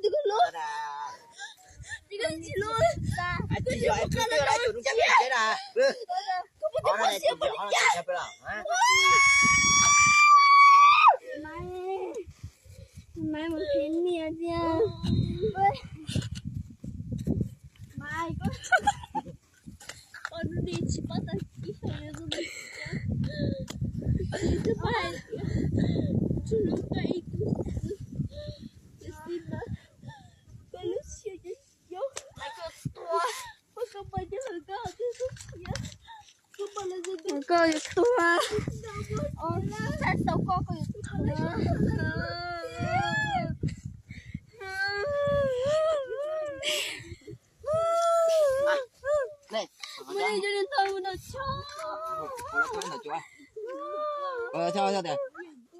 Tus koj hlub. Tus koj tsis hlub. Tus koj hlub koj hlub. Koj puas tsis muaj siab pom li cas? Maiv, mus qhia niam tias, Maiv, koj hnub no tsis paub tag kis xyov yog zoo li cas. Twb paub hais tias tsuas hlub koj ib tug xwb, tiam sis mas koj lub siab ces yog koj tuag, koj mas yog koj hais tias koj yuav tuag, tau koj koj yuav tuag. Mus ncig nws tau mus nram tshov.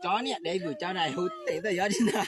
Tsov niam dev vwm cov na hu tes tuaj yov li na.